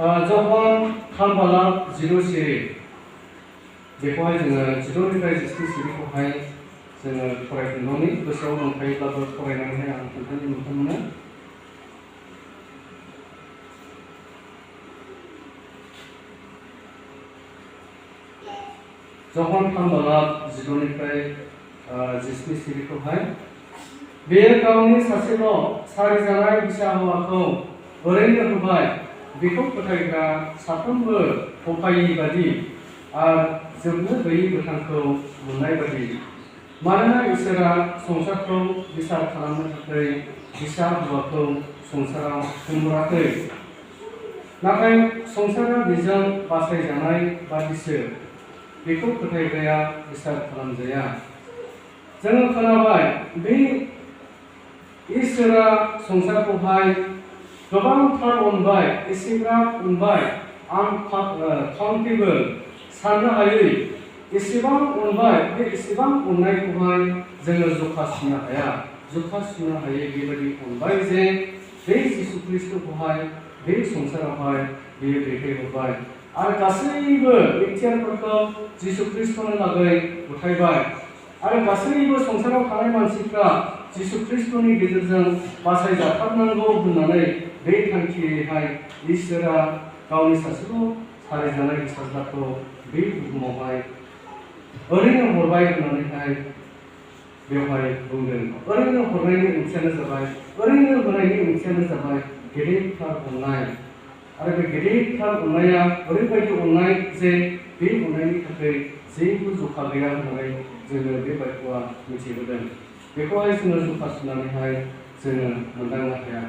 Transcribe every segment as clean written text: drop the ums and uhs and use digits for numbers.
जहन खानबालाक 10 सिरि बेखौहाय जोङो 16निफ्राय 17 सिरिखौहाय जोङो फरायफिननानै गोसोआव दंखायोब्लाबो फरायनानैहाय आं खोन्थानो नोंथांमोननो जहन खानबालाक 16निफ्राय 17 सिरिखौहाय बेयो गावनि सासेल' सारिजानाय बिसा हौवाखौ ओरैनो होबाय बेखौ फोथायग्रा साफ्रोमबो थफायि बादि आरो जोबनो गैयै गोथांखौ मोननाय बादि मानोना इसोरा संसारखौ बिसार खालामनो थाखाय बिसा हौवाखौ संसाराव सोमोराखै नाथाय संसारा बेजों बासायजानाय बादिसो बेखौ फोथायग्राया बिसार खालामजाया। जोङो खोनाबाय बे इसोरा संसारखौहाय गोबांथार अनबाय एसेग्राब अनबाय आं काउन्टेबल साननो हायै एसेबां अनबाय बे एसेबां अननायखौहाय जोङो जखा सुनो हाया जखा सुनो हायै बेबायदि अनबाय जे बे जिसु ख्रिस्टखौहाय बे संसारावहाय बेयो दैथायहरबाय आरो गासैबो इख्तियारफोरखौ जिसु ख्रिस्टनि लागै गथायबाय आरो गासैबो संसाराव थानाय मानसिफ्रा जिसु ख्रिस्टनि गेजेरजों बासायजाथारनांगौ होननानै बे थांखियैहाय इसोरा गावनि सासेल' सारिजानाय फिसाज्लाखौ बे बुहुमावहाय ओरैनो हरबाय होननानैहाय बेवहाय बुंदों। ओरैनो हरनायनि ओंथियानो जाबाय ओरैनो होनायनि ओंथियानो जाबाय गेदेरथार अननाय आरो बे गेदेरथार अननाया ओरैबायदि अननाय जे बे अननायनि थाखाय जेबो जखा गैया होननानै जोङो बे बाथ्राया मिथिबोदों। बेखौहाय जोङो जखा सुनानैहाय जोङो मोनदांनो हाया।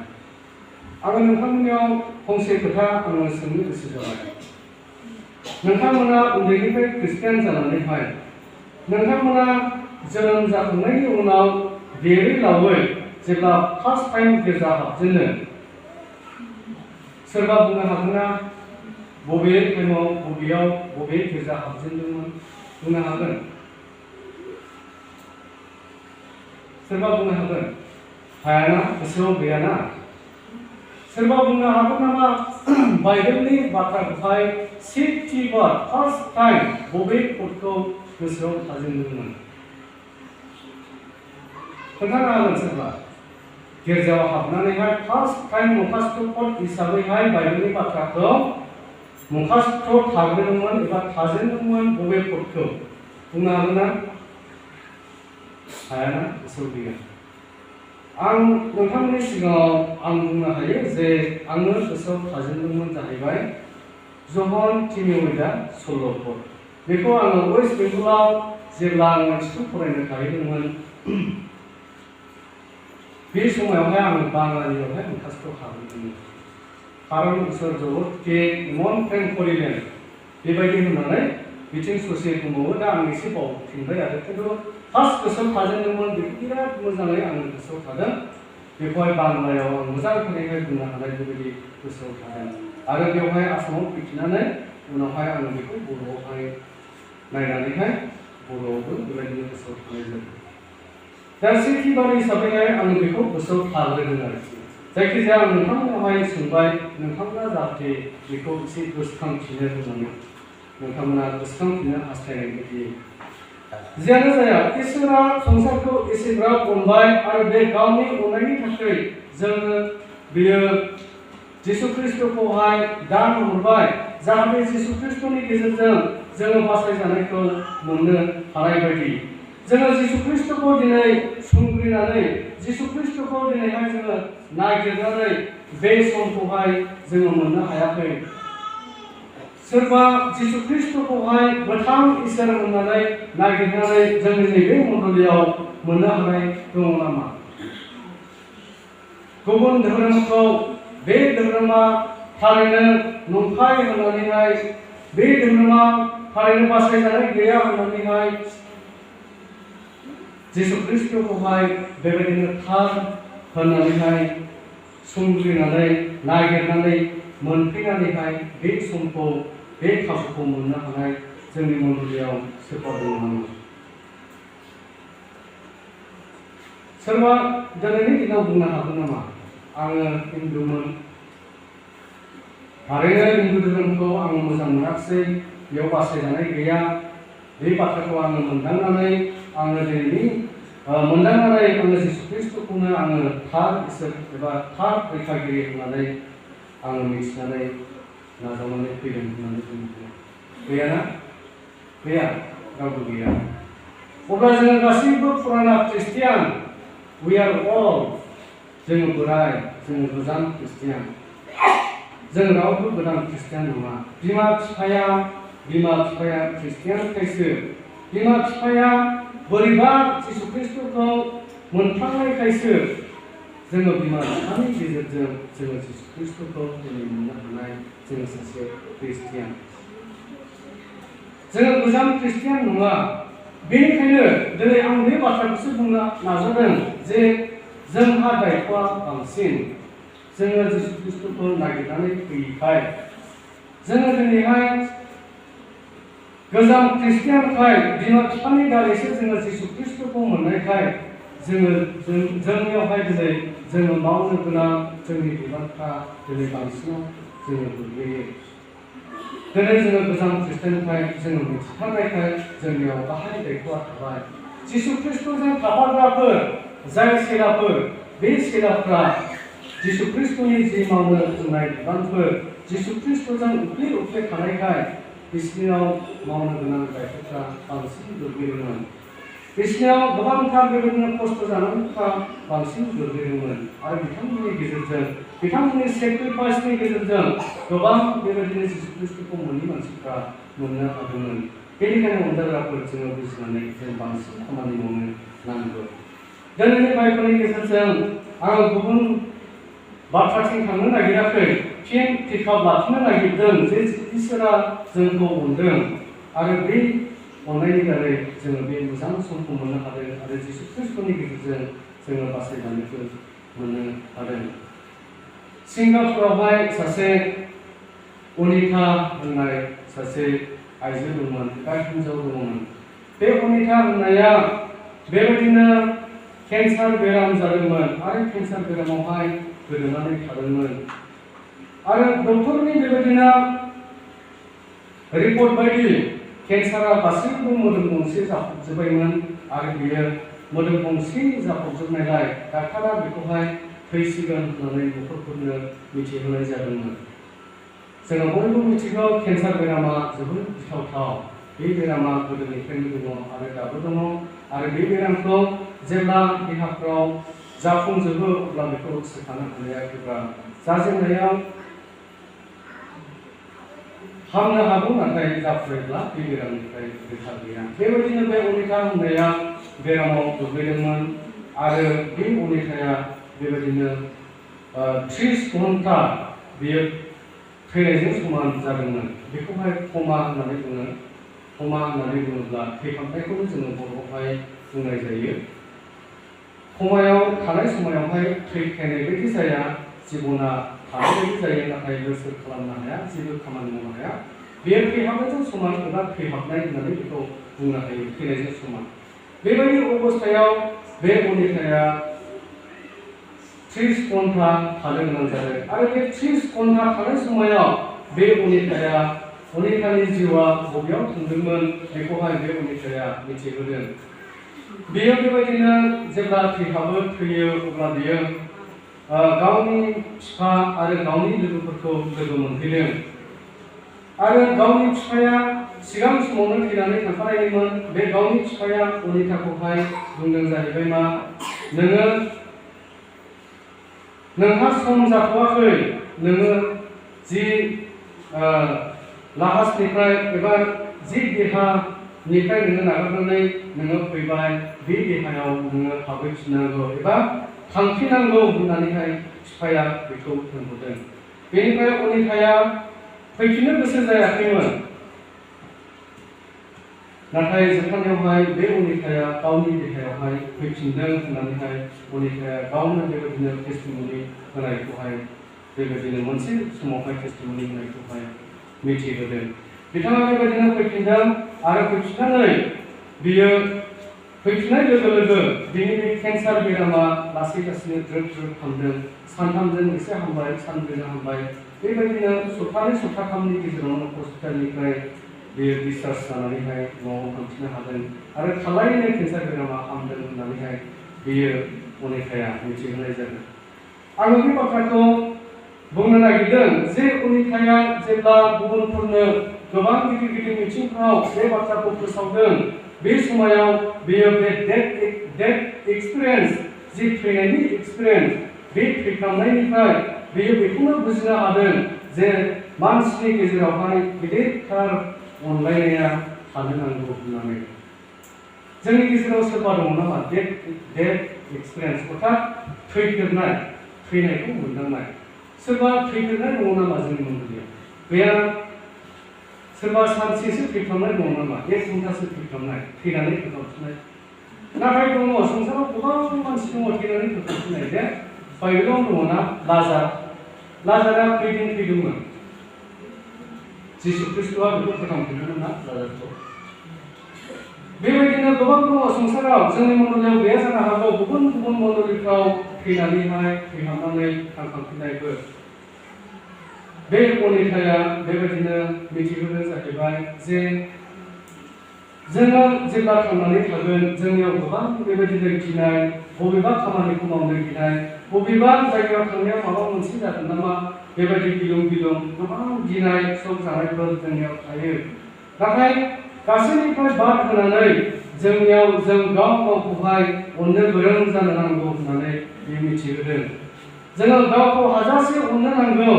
आङो नोंथांमोननियाव फंसे खोथा आङो सोंनो गोसो जाबाय। नोंथांमोना उन्दैनिफ्राय ख्रिस्टियान जानानैहाय नोंथांमोना जोनोम जाखांनायनि उनाव देरै लावै जेब्ला फार्स्ट टाइम गिर्जा हाबजेनो सोरबा बुंनो हागोन ना बबे टाइमाव बबेयाव बबे गिर्जा हाबजेनदोंमोन बुंनो हागोन? सोरबा बुंनो हागोन? हायाना गोसोआव गैयाना? सोरबा बुंनो हागोन नामा बाइबेलनि बाथ्राखौहाय सेथि बार फार्स्ट टाइम बबे पदखौ गोसोआव थाजेनदोंमोन? खोन्थानो हागोन सोरबा? गिर्जायाव हाबनानैहाय फार्स्ट टाइम मुखास्थ' पद हिसाबैहाय बाइबेलनि बाथ्राखौ मुखास्थ' थाग्रोदोंमोन एबा थाजेनदोंमोन बबे पदखौ बुंनो हागोन ना? हायाना गोसोआव गैया। आं नोंथांमोननि सिगाङाव आं बुंनो हायो जे आङो गोसोआव थाजेनदोंमोन जाहैबाय जहन तिम'थेया 16 पद। बेखौ आङो वेस्ट बेंगलाव जेब्ला आङो स्कुल फरायनो थाहैदोंमोन बे समायावहाय आङो बाङालियावहाय मुखास्थ' हाबदोंमोन। खारन इसोर जगतके इमन प्रेम करिलेन बेबायदि होननानै बिथिं ससे बुंबावो। दा आं एसे बावफिनबाय आरो खिन्थु फार्स्ट गोसोआव थाजेनदोंमोन बेखौ बिराद मोजाङै आङो गोसोआव थादों। बेखौहाय बांलायाव आं मोजां खोनायहाय बुंनो हानाय बेबायदि गोसोआव थादों आरो बेवहाय आसामाव फैफिननानै उनावहाय आङो बेखौ बर'आवहाय नायनानैहाय बर'आवबो बेबायदिनो गोसोआव थानाय जादों। दा सेथि बार हिसाबैहाय आङो बेखौ गोसोआव थाग्रोदों आरोखि। जायखिजाया आं नोंथांमोनावहाय सोंबाय नोंथांमोना जाहाथे बेखौ एसे गोसोखांफिनो होननानै नोंथांमोना गोसोखांफिननो हास्थायनाय बायदि जियानो जाया इसोरा संसारखौ एसेग्राब अनबाय आरो बे गावनि अननायनि थाखाय जोङो बेयो जिसु ख्रिस्टखौहाय दान हरबाय जाहाथे जिसु ख्रिस्टनि गेजेरजों जोङो बासायजानायखौ मोननो हानाय बायदि जोङो जिसु ख्रिस्टखौ दिनै संग्रिनानै जिसु ख्रिस्टखौ दिनैहाय जोङो नागिरनानै बे समखौहाय जोङो मोननो हायाखै। सोरबा जिसु ख्रिस्टखौहाय गोथां इसोर होननानै नागिरनानै जोंनि नैबे मण्डलीयाव मोननो हानाय दङ नामा? गुबुन धोरोमखौ बे धोरोमा थारैनो नंखाय होननानैहाय बे धोरोमा थारैनो बासायजानाय गैया होननानैहाय जिसु ख्रिस्टखौहाय बेबायदिनो थार होननानैहाय संग्रिनानै नागिरनानै मोनफैनानैहाय बे समखौ बे खाबुखौ मोननो हानाय जोंनि मण्डलीयाव सोरबा दङ नामा? सोरबा दिनैनि दिनाव बुंनो हागोन नामा आङो हिन्दुमोन थारैनो हिन्दु धोरोमखौ आं मोजां मोनाखिसै, बेयाव बासायजानाय गैया। बे बाथ्राखौ आङो मोनदांनानै आङो जिसु ख्रिस्ट'खौनो आङो थार इसोर एबा थार रैखागिरि होननानै आङो मिथिनानै नाजावनानै फैदों होननानै बुङो। गैयाना? गैया, रावबो गैया। अब्ला जोङो गासैबो फुराना ख्रिस्टियान, वी आर अल, जोङो बोराय, जोङो गोजाम ख्रिस्टियान, जों रावबो गोदान ख्रिस्टियान नङा। बिमा बिफाया ख्रिस्टियानखायसो, बिमा बिफाया बोरैबा जिसु ख्रिस्ट'खौ मोनफ्लांनायखायसो जोङो बिमा बिफानि गेजेरजों जोङो जिसु ख्रिस्ट'खौ दिनै मोननो हानाय, जोङो सासे ख्रिस्टियान। जोङो गोजाम ख्रिस्टियान नङा। बेनिखायनो दिनै आं बे बाथ्राखौसो बुंनो नाजादों जे जोंहा दायथ'आ बांसिन। जोङो जिसु ख्रिस्ट'खौ नागिरनानै फैयैखाय, जोङो दिनैहाय गोजाम ख्रिस्टियानखाय, बिमा बिफानि दारैसो जोङो जिसु ख्रिस्ट'खौ मोननायखाय, जोंनियावहाय दिनै जोङो मावनो गोनां जोंनि बिबानफ्रा दिनै बांसिनाव जोङो गोग्लैयो। दिनै जोङो गोजाम ख्रिस्टियानखाय जोङो मिथिखानायखाय जोंनियाव गाहाय दायथ'आ थाबाय। जिसु ख्रिस्ट'जों थाफाग्राफोर, जाय सेलाफोर, बे सेलाफ्रा जिसु ख्रिस्ट'नि जि मावनो बुंनाय बिबानफोर, जिसु ख्रिस्ट'जों उफ्ले थानायखाय बिसोरनियाव मावनो गोनां दायथ'फ्रा बांसिन गोग्लैदोंमोन। बिसोरनियाव गोबांथार बेबायदिनो खस्थ' जानांगौफ्रा बांसिन गोग्लैदोंमोन। आरो बिथांमोननि गेजेरजों, बिथांमोननि सेक्रिफाइसनि गेजेरजों गोबां बेबायदिनो जिसु ख्रिस्ट'खौ मोनै मानसिफ्रा मोननो हादोंमोन। बेनिखायनो अनजाग्राफोर, जोङो बुजिनानै जों बांसिन खामानि मावनो नांगौ। दिनैनि बाइबलनि गेजेरजों आं गुबुन बाथ्राथिं थांनो नागिराखै, फिन पिकआप लाफिननो नागिरदों जे इसोरा जोंखौ अनदों आरो बे अननायनि दारै जोङो बे मोजां समखौ मोननो हादों आरो जिसु ख्रिस्ट'नि गेजेरजों जोङो बासायजानायखौ मोननो हादों। सिंगापुरावहाय सासे अनिता होननाय सासे आइजो दंमोन, एबा हिन्जाव दंमोन। बे अनिता होननाया बेबायदिनो केन्सार बेराम जादोंमोन आरो केन्सार बेरामावहाय गोदोनानै थादोंमोन। आरो डक्टरनि बेबायदिनो रिपर्ट बायदि केन्सारा गासैबो मोदोम गंसे जाफबजोब्बायमोन आरो बियो मोदोम गंसे जाफबजोबनायलाय डाक्टारा बेखौहाय थैसिगोन होननानै डक्टरफोरनो मिथिहोनाय जादोंमोन। जोङो बयबो मिथिगौ केन्सार बेरामा जोबोद गिथावथाव। बे बेरामा गोदोनिफ्रायनो दङ आरो दाबो दङ। आरो बे बेरामखौ जेब्ला देहाफ्राव जाफुंजोबो अब्ला बेखौ सोखानो हानाया गोब्राब। जाजेननायाव हामनो हागौ, नाथाय जाफुयोब्ला बे बेरामनिफ्राय रैखा गैया। बेबायदिनो बे अनिता होननाया बेरामाव गोग्लैदोंमोन आरो बे अनिताया बेबायदिनो 30 घन्टा बियो थैनायजों समान जादोंमोन। बेखौहाय कमा होननानै बुङो। कमा होननानै बुङोब्ला थैहाबनायखौनो जोङो बर'आवहाय बुंनाय जायो। कमायाव थानाय समायावहाय थैखायनाय बायदि जाया, जिबना थानाय बायदि जायो, नाथाय लोरसोर खालामनो हाया, जेबो खामानि मावनो हाया। बेयो थैहाबनायजों समान एबा थैहाबनाय होननानै बेखौ बुंनो हायो, थैनायजों समान। बेबायदि अबस्थायाव बे अनिताया 30 घन्टा थानो गोनां जादों आरो बे 30 घन्टा थानाय समायाव बे अनितानि जिउआ बबेयाव थांदोंमोन बेखौहाय बे अनिताया मिथिहोदों। बेयो बेबायदिनो जेब्ला थैयो अब्ला बियो गावनि बिफा आरो गावनि लोगोफोरखौ लोगो मोनहैदों। आरो गावनि बिफाया सिगां समावनो थैनानै थांखानायमोन। बे गावनि बिफाया अनिताखौहाय बुंदों जाहैबाय मा, नोंहा सम जाथ'वाखै, नोङो जि लाहाजनिफ्राय एबा जि देहानिफ्राय नोङो नागारनानै नोङो फैबाय, बे देहायाव नोङो हाबहैफिननांगौ एबा थांफिननांगौ होननानैहाय बिफाया बेखौ बुंहरदों। बेनिफ्राय अनिताया फैफिननो गोसो जायाखैमोन। नाथाय जोबथारनायावहाय बे अनिताया गावनि देहायावहाय फैफिनदों होननानैहाय अनिताया गावनो बेबायदिनो टेस्टिमनि होनायखौहाय बेबायदिनो मोनसे समावहाय टेस्टिमनि होनायखौहाय मिथिहोदों। बिथाङा बेबायदिनो फैफिनदों आरो फैफिननानै बियो फैफिननाय लोगो लोगो बिनि बे केन्सार बेरामा लासै लासैनो द्रोब द्रोब हामदों। सानथामजों एसे हामबाय, सानब्रैजों हामबाय, बेबायदिनो सप्तानै सप्ताथामनि गेजेरावनो हस्पिटालनिफ्राय बेयो डिसचार्ज जानानैहाय न'आव थांफिननो हादों आरो खालायनो केन्सार बेरामा हामदों होननानैहाय बेयो अनिताया मिथिहोनाय जादों। आङो बे बाथ्राखौ बुंनो नागिरदों जे अनिताया जेब्ला गुबुनफोरनो गोबां गिदिर गिदिर मिथिंफोराव बे बाथ्राखौ फोसावदों, बे समायाव बेयो बे डेथ एक्सपिरियेन्स, जि थैनायनि एक्सपिरियेन्स, बे थैखांनायनिफ्राय बेयो बेखौनो बुजिनो हादों जे मानसिनि गेजेरावहाय गिदिरथार अनलायनाया थानो नांगौ होननानै। जोंनि गेजेराव सोरबा दङ नामा डेथ एक्सपिरियेन्स, अर्थात थैफेरनाय, थैनायखौ मोनदांनाय? सोरबा थैफेरनाय दङ नामा जोंनि मण्डलीयाव? गैया। सोरबा सानसेसो थैखांनाय दङ नामा? 1 घन्टासो थैखांनाय, थैनानै फोथांफिननाय? नाथाय दङ, संसाराव गोबां मानसि दङ थैनानै फोथांफिननाय। जे बाइबेलाव दङना लाजारा खैदिन थैदोंमोन? जिसु ख्रिस्ट'आ बेखौ फोथांफिनदोंमोन ना, लाजारखौ। बेबायदिनो गोबां दङ संसाराव, जोंनि मण्डलीयाव गैया जानो हागौ, गुबुन गुबुन मण्डलीफ्राव थैनानैहाय थैहाबनानै थांखांफिननायबो। बे अनिताया बेबायदिनो मिथिहोनो जाहैबाय जे जोङो जेब्ला थांनानै थागोन, जोंनियाव गोबां बेबायदिनो गिनाय, बबेबा खामानिखौ मावनो गिनाय, बबेबा जायगायाव थांनायाव माबा मोनसे जागोन नामा, बेबायदि गिलुं गोबां गिनाय सब जानायफोर जोंनियाव थायो। नाथाय गासैनिफ्राय बाद होनानै जोंनियाव जों गावखौहाय अननो गोरों जानो नांगौ होननानै बे मिथिहोदों। जोङो गावखौ हाजासे अननो नांगौ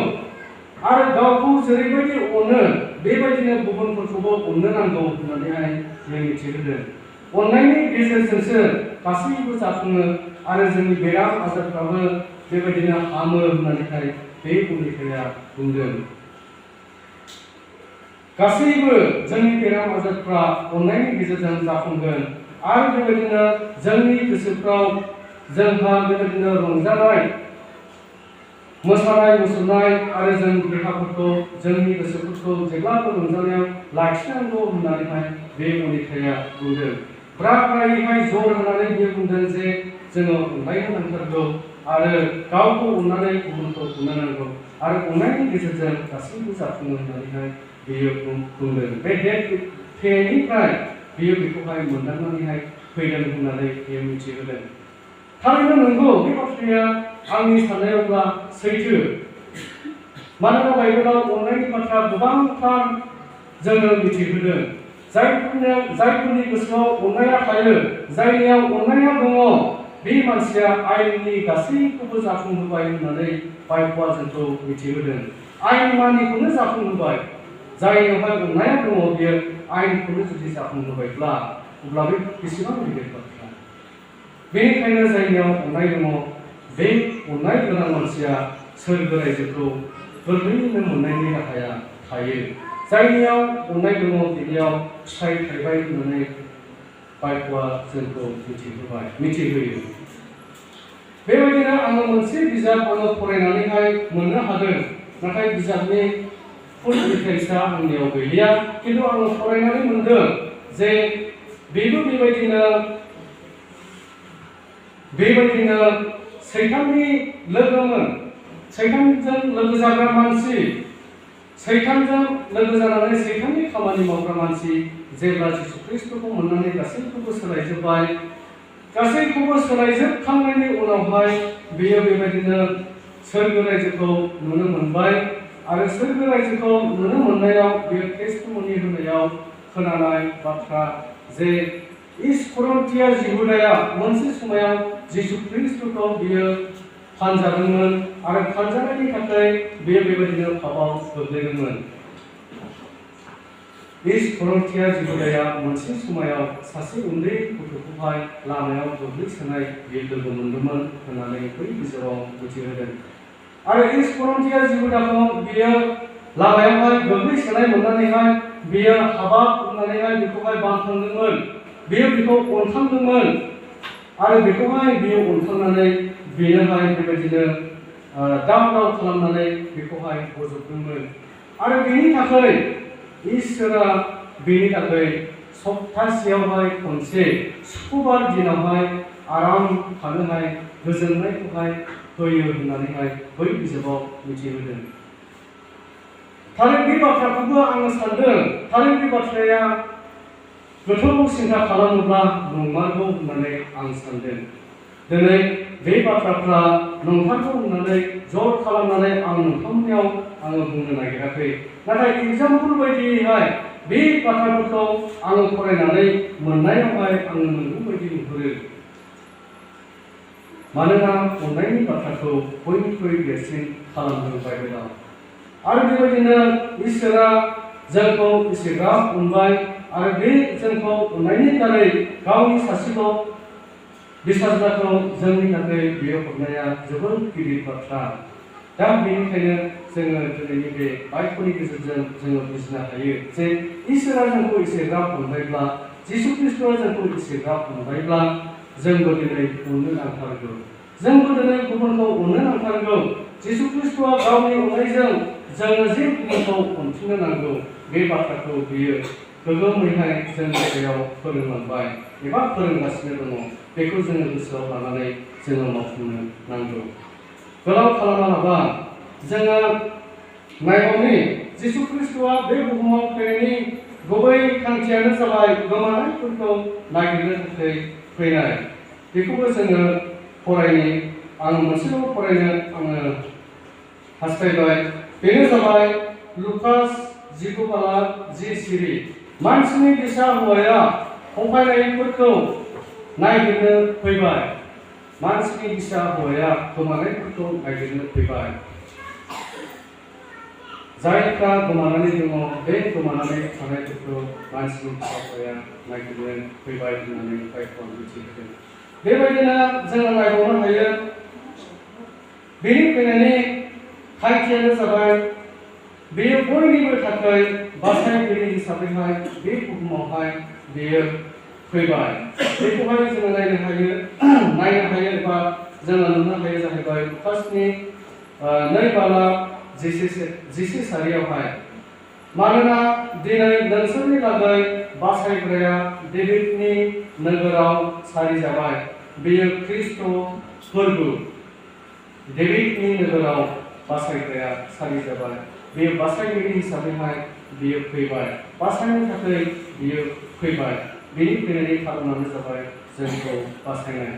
आरो गावखौ जेरैबायदि अनो बेबायदिनो गुबुनफोरखौबो अननो नांगौ होननानैहाय जों मिथिहोदों। अननायनि गेजेरजोंसो गासैबो जाफुङो आरो जोंनि बेराम आजारफ्राबो बेबायदिनो हामो होननानैहाय बे अनिताया बुंदों। गासैबो जोंनि बेराम आजारफ्रा अननायनि गेजेरजों जाफुंगोन आरो बेबायदिनो जोंनि गोसोफ्राव जोंहा बेबायदिनो रंजानाय, मोसानाय मुसुरनाय आरो जों देहाफोरखौ, जोंनि गोसोफोरखौ जेब्लाबो रंजानायाव लाखिनांगौ होननानैहाय बे अनिताया बुंदों। ब्रायैहाय जर होनानै बियो बुंदों जे जोङो अनलायनो नांथारगौ आरो गावखौ अननानै गुबुनखौ अननो नांगौ आरो अननायनि गेजेरजों गासैबो जाफुङो होननानैहाय बियो बुंदों। बे थैनायनिफ्राय बियो बेखौहाय मोनदांनानैहाय फैदों होननानै बियो मिथिहोदों। थारैनो नंगौ, बे बाथ्राया आंनि साननायावब्ला सैथो। मानोना बाइबेलाव अननायनि बाथ्रा गोबांथार जोंनो मिथिहोदों। जायफोरनि गोसोआव अननाया थायो, जायनियाव अननाया दङ, बे मानसिया आयेननि गासैखौबो जाफुंहोबाय होननानै बाइबेला जोंखौ मिथिहोदों। आयेन मानिखौनो जाफुंहोबाय। जायनियावहाय अननाया दङ, बियो आयेनखौनो जुदि जाफुंहोबायब्ला अब्ला बे बेसेबां गिदिर बाथ्रा। बेनिखायनो जायनियाव अननाय दङ, बे अननाय गोनां मानसिया सोरगो रायजोखौ गोरलैयैनो मोननायनि राहाया थायो। जायनियाव अननाय दङ, बिनियाव फिथाइ थायबाय होननानै बाइबेला जोंखौ मिथिहोयो। बेबायदिनो आङो मोनसे बिजाब फरायनानैहाय मोननो हादों, नाथाय बिजाबनि फुल डिटेल्सआ आंनियाव गैलिया, खिन्थु आङो फरायनानै मोनदों जे बेबो बेबायदिनो सैताननि लोगोमोन, सैतानजों लोगो जाग्रा मानसि, सैतानजों लोगो जानानै सैताननि खामानि मावग्रा मानसि, जेब्ला जिसु ख्रिस्ट'खौ मोननानै गासैखौबो सोलायजोब्बाय, गासैखौबो सोलायजोबखांनायनि उनावहाय बेयो बेबायदिनो सोरगो रायजोखौ नुनो मोनबाय आरो सोरगो रायजोखौ नुनो मोननायाव बेयो टेस्टिमनि होनायाव खोनानाय बाथ्रा जे इस्करियोतिया जिहुदाया मोनसे समाव जिसु ख्रिस्ट'खौ बियो फानजादोंमोन आरो फानजानायनि थाखाय बेयो बेबायदिनो पापाव गोग्लैदोंमोन। इस्करियोतिया जिहुदाया मोनसे समाव सासे उन्दै गथ'खौहाय लामायाव गोग्लैसोनाय बियो लोगो मोनदोंमोन होननानै बै बिजाबाव मिथिहोदों। आरो इस्करियोतिया जिहुदाखौ बियो लामायावहाय गोग्लैसोनाय मोननानैहाय बियो हाबाब होननानैहाय बेखौहाय बांखांदोंमोन, बियो बेखौ अनखांदोंमोन आरो बेखौहाय बियो अनखांनानै बेनोहाय बेबायदिनो दाव खालामनानै बेखौहाय बजबदोंमोन आरो बेनि थाखाय इसोरा बेनि थाखाय सप्तासेयावहाय खनसे सुक्रुबार दिनावहाय आराम थानोहाय गोजोननायखौहाय होयो होननानैहाय बै बिजाबाव मिथिहोदों। 다른 이 바थ्राखौबो आङो सानदों 다른 이 बाथ्राया गोथौ सिन्था खालामोब्ला नंमारगौ होननानै आं सानदों दिनै बे बाथ्राफ्रा नंथारगौ होननानै जर खालामनानै आं नोंथांमोननियाव आङो बुंनो नागिराखै नाथाय एग्जाम्पोल बायदियैहाय बे बाथ्राफोरखौ आङो फरायनानै मोननायावहाय आङो नंगौ बायदि नुहुरो मानोना अननायनि बाथ्राखौ बयनिख्रुइ देरसिन खालामदों बाइबेलाव आरो बेबायदिनो इसोरा जोंखौ एसेग्राब अनबाय आरो बे जोंखौ अननायनि दारै गावनि सासेल' बिसारजाखौ जोंनि थाखाय बेयो हरनाया जोबोद गिदिर बाथ्रा दा बेनिखायनो जोङो दिनैनि बे बाइबलनि गेजेरजों जोङो बुजिनो हायो जे इसोरा जोंखौ एसेग्राब अनबायब्ला जिसु ख्रीष्टआ जोंखौ एसेग्राब अनबायब्ला जोंबो दिनै अननो नांथारगौ जोंबो दिनै गुबुनखौ अननो नांथारगौ जिसु ख्रीष्टआ गावनि अननायजों जोङो जे गुबुनखौ अनफिननो नांगौ बे बाथ्राखौ बियो गोगोमैहाय जोंनि गेजेराव फोरोंलांबाय एबा फोरोंगासिनो दङ बेखौ जोङो गोसोआव लानानै जोङो मावफुंनो नांगौ गोलाव खालामा लाबा जोङो नायबावनि जिसु ख्रीष्टआ बे बुहुमाव फैनायनि गुबै थांखियानो जाबाय गोमानायफोरखौ नागिरनो थाखाय फैनाय बेखौबो जोङो फरायनि आं मोनसेल' फरायनो आङो हास्थायबाय बेनो जाबाय लुकास 19:10 मानसिनि फिसा हौवाया खफायनायफोरखौ नागिरनो फैबाय मानसिनि फिसा हौवाया गोमानायफोरखौ नागिरनो फैबाय जायफ्रा गोमानानै दङ बे गोमानानै थानायफोरखौ मानसिनि फिसा हौवाया नागिरनो फैबाय होननानै बाइबेलाव मिथिहोदों बेबायदिनो जोङो नायबावनो हायो बेनि फैनायनि थांखियानो जाबाय बेयो बयनिबो थाखाय बासायगिरि हिसाबैहाय बे बुहुमावहाय बेयो फैबाय बेखौहाय जोङो नायनो हायो एबा जोङो नुनो हायो जाहैबाय लुकासनि 2:11 मानोना दिनै नोंसोरनि लागै बासायग्राया डेभिडनि नोगोराव सारि जाबाय बेयो ख्रीष्ट फोरबो डेभिडनि नोगोराव बासायग्राया सारि जाबाय बेयो बासायगिरि हिसाबैहाय बियो फैबाय बासायनो थाखाय बियो फैबाय बेनि फैनायनि खारनानो जाबाय जोंखौ बासायनाय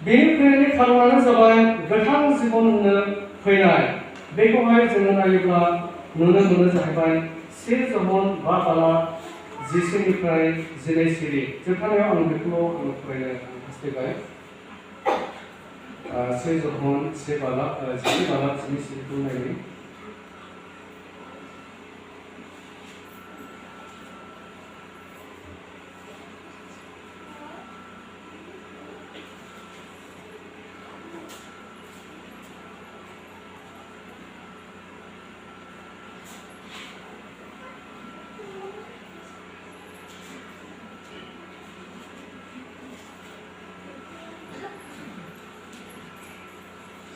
बेनि फैनायनि खारनानो जाबाय गोथां जिबन होनो फैनाय बेखौहाय जोङो नायोब्ला नुनो मोनो जाहैबाय 1 जन 5:10निफ्राय 11 जोबथारनायाव आं बेखौल' आङो फरायनो हास्थायबाय 1 जन 5:10खौ नायनि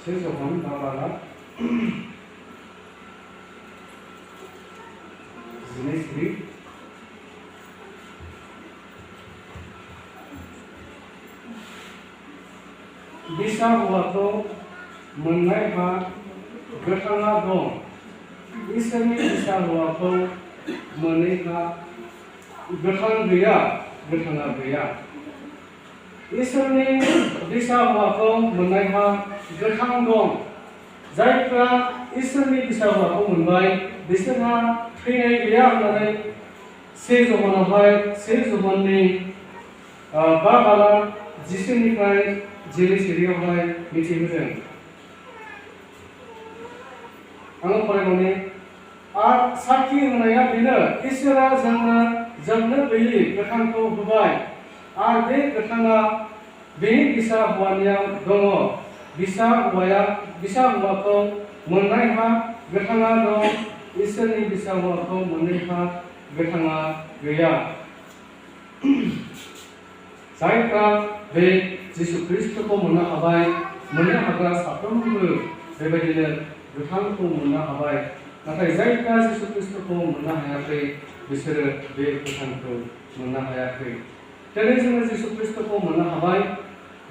Sejauh barat jenis grip bisa hौवाखौ मोननाय हा गोथाङा दं इसोरनि bisa हौवाखौ मोनै हा गोथां गैया गोथाङा गैया इसोरनि bisa हौवाखौ मोननाय हा गोथां दं जायफ्रा इसोरनि bisa हौवाखौ मोनबाय बिसोरहा थैनाय गैया होननानै 1 जनावहाय 1 जनानि 5:10निफ्राय 11आवहाय मिथिहोदों आङो फरायबावनि साखि होनाया बेनो इसोरा जोंनो जोबनो गैयै गोथांखौ होबाय आरो बे गोथाङा बेनि bisa हौवानियाव दङ bisa हौवाखौ मोननाय हा गोथाङा दं इसोरनि bisa हौवाखौ मोननाय हा गोथाङा गैया जायफ्रा बे जिसु ख्रीष्टखौ मोननो हाबाय मोननो हाग्रा साफ्रोमबो बेबायदिनो गोथांखौ मोननो हाबाय नाथाय जायफ्रा जिसु ख्रीष्टखौ मोननो हायाखै बिसोरो बे गोथांखौ मोननो हायाखै दिनै जोङो जिसु ख्रीष्टखौ मोननो हाबाय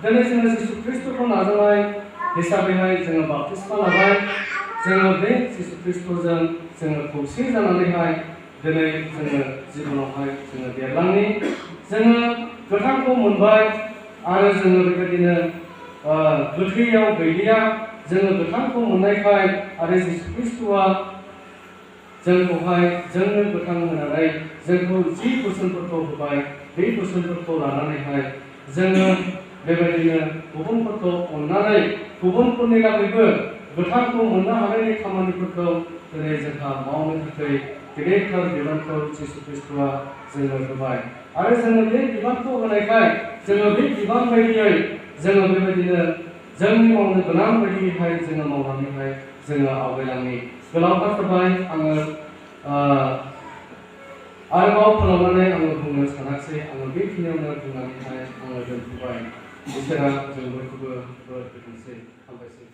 दिनै जोङो जिसु ख्रीष्टखौ नाजानाय हिसाबैहाय जोङो बाप्तिस्मा लाबाय जोङो बे जिसु ख्रिस्ट'जों जोङो खौसे जानानैहाय दिनै जोङो जिबनावहाय जोङो देरलांनि जोङो गोथांखौ मोनबाय आरो जोङो बेबायदिनो गोथैयाव गैलिया जोङो गोथांखौ मोननायखाय आरो जिसु ख्रिस्ट'आ जोंखौहाय जोंनो गोथां होनानै जोंखौ जि बोसोनफोरखौ होबाय बे बोसोनफोरखौ लानानैहाय जोङो बेबायदिनो गुबुनफोरखौ अननानै गुबुनफोरनि लागैबो गोथांखौ मोननो हानायनि खामानिफोरखौ दिनै जोंहा मावनो थाखाय गेदेरथार बिबानखौ जिसु ख्रिस्ट'आ जोंनो होबाय आरो जोङो बे बिबानखौ होनायखाय जोङो बे बिबान बायदियै जोङो बेबायदिनो जोंनि मावनो गोनां बायदियैहाय जोङो मावनानैहाय जोङो आवगायलांनि गोलावथार जाबाय आङो आरोबाव फोलावनानै आङो बुंनो सानाखिसै आङो बेखिनियावनो बुंनानैहाय आङो दोनथ'बाय इसोरा जों बयखौबो बोर होथोंसै हामबायसै।